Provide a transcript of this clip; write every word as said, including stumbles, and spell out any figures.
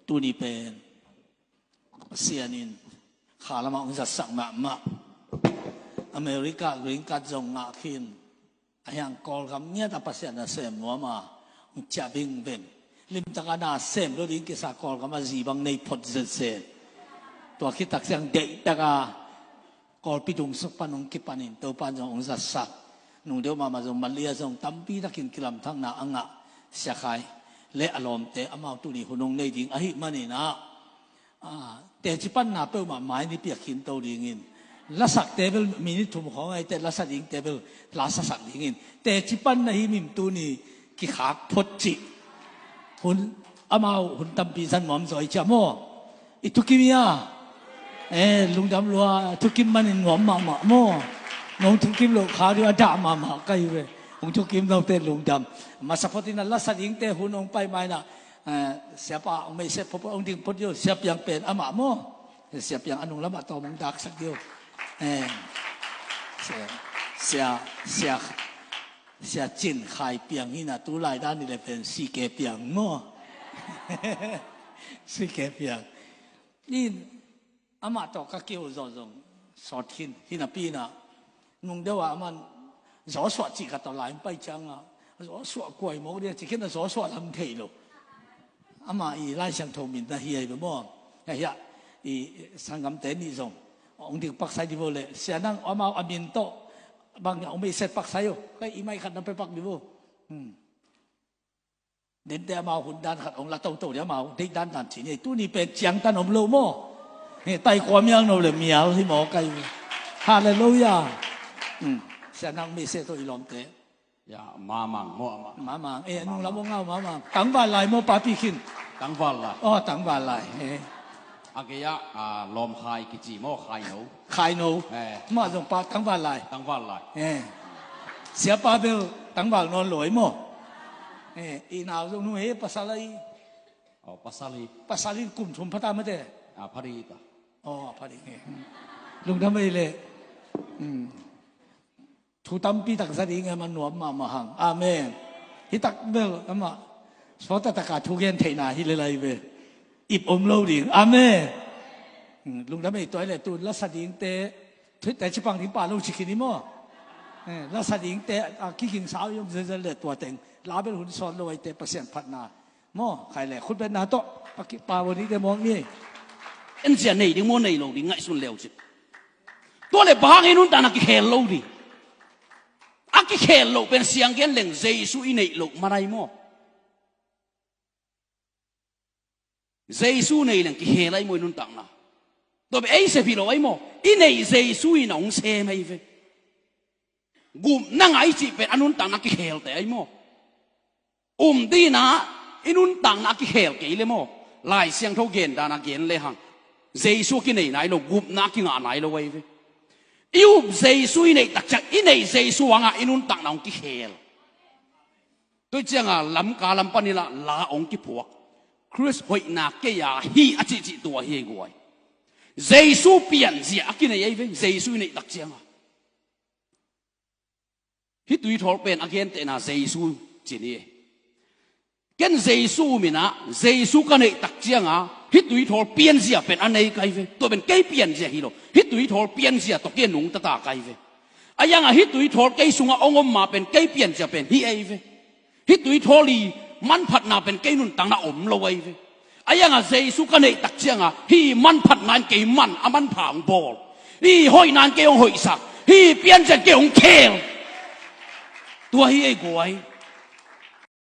Tuni pen Pasian in kha lamah hong zatsak mahmah. America green card zong ngah khin. A hiang Kawlgam ngiat a Pasian na sem nuam a, hong ciah vingveng. Limtaka na sem lo ding kisa Kawlgam a zi bang nei phot zetset. Tua khit tak ciang deihtaka Kawlpi dungsuk pan hong kipanin Topan zong hong zatsak. Nungdeuh mahmah zong Malia zong tampi takin kilamthakna a ngah Sia Khai le a lawmte amau tuni hun hong nei ding ahih maninah, ah, teci panna peuhmah mai ni piak khin to dingin, lasakte bel minit thum khawng aite lasa dingte bel lasa sak dingin, teci panna hi mim tuni kikhak phot cih. Hun, amau hun tampi zan nuam zaw i ciam aw. I thukim ia. Eh, lungdam lua, thukim manin nuam mahmah maw. Nong thukim loh kha dih a dah mahmah ka hi ve. Hong thukim note lungdam. Masa photin a lasa dingte hun hong pai mainah, eh, siapa hong meisep phot hong ding phot dih uh, Sia Piang pen amah maw. Sia Piang a nung lamah tawm hong daksak dih uh. Eh, sia, sia, sia, Sia Cin Khai Piang hi na, tu lai dan ni le pen C K Piang maw. C K Piang. In, amah tawh ka kiho zawh zong sawt khin, hi napi inah, nungdeuh ah aman Joshua cih khat tawh lai hong pai ciangah, Joshua kuai mawk ding a cih khin a Joshua lam thei lo. Amah i Lai Siangtho min na hi ahi ve maw. Ahi ah, i sanggamte nih zong hong ding paksai dih vo le, sia nang amau a min tawh bang hong beiset paksai uh. Kei i mai khat na pe pak dih vo. Hmm. Dente amau hun dan khat hong la toto dih amau deih dandan ci ni. Tuni pen ciangtan om lo maw. He, tai kua mial no le mial hi maw kai. Halleluiah. Hmm. Sia nang mese to i lawmte. Ya, Mamang maw amah. Mamang. Eh, nung lam hong ngau Mamang. Tangval lai maw papi khin. Tangval lai. Oh, tangval lai. Eh. A gei ah, ah, Lawm Khai kici maw, Khai No. Khai No. Eh. Mah zong pa tangval lai. Tangval lai. Eh. Siapa bel tangval nawn lo ei maw. Eh, i nau zong nu he pasal ai. Oh, pasal hi. Pasal in kum thum phata mate. Ah, phari ta. Oh, phari. Eh. Lungdam ei le. Hmm. Thu tampi tak za ding em a nuam mahmah hang. Amen. Hi tak bel amah sawta taka thu gen theihna hi le lai ve. Ip om lo ding. Amen. Hmm, lungdam ei tuai le tu lasa dingte. Thuite cipang ding pa lo ci khin i maw. Eh, lasa dingte a kigingsa i om zelzel le tua teng. La bel hun sawt lo aite Pasian phatna. Maw, khai le khutbetna tawh a kipa vo dingte mawk ni. En zia nei ding maw nei lo ding ngaihsun leu cin. Tua le bang hang i nuntakna kikhel lo ding. A kikhel loh pen siang gen leng Jesu i neih loh man ai maw. Jesu nei leng kikhel ai maw i nuntakna. Tua pen ei sep hi lo ai maw. I neih Jesu in a hong sem ai ve. Gupna ngah i cih pen a nuntakna kikhelte ai maw. Um dina i nuntakna a kikhel kei le maw. Lai Siangtho gen dana gen le hang Jesu a kinei nai lo, gupna a kingah nai lo ai ve. I up Jesu i neih tak ciang i neih Jesu hangah i nuntakna hong kikhel. Tua cianga lamka lam panila la hong kiphuak. Khrist hoihna kei a hi a cihcih tua hi ei guai. Jesu pianzia a kinei ai ve, Jesu i neih tak cianga. Hih tuithawl pen a gentehna Jesu ci ni. Ken Jesu um inah, Jesu ka neih tak cianga hih tuithawl pianzia pen a nei kai ve. Tua pen kei pianzia hi lo. Hih tuithawl pianzia tawh kei nungta ta kai ve. A ianga hih tuithawl kei sunga hong om ma pen kei pianzia pen hi ei ve. Hih tuithawl i manphatna pen kei nuntakna om lo ai ve. A ianga Jesu ka neih tak cianga hih manphatna in kei man a manpha hong bawl. Hih hoihna in kei hong hoihsak. Hih pianzia in kei hong khel. Tua hi ei guai.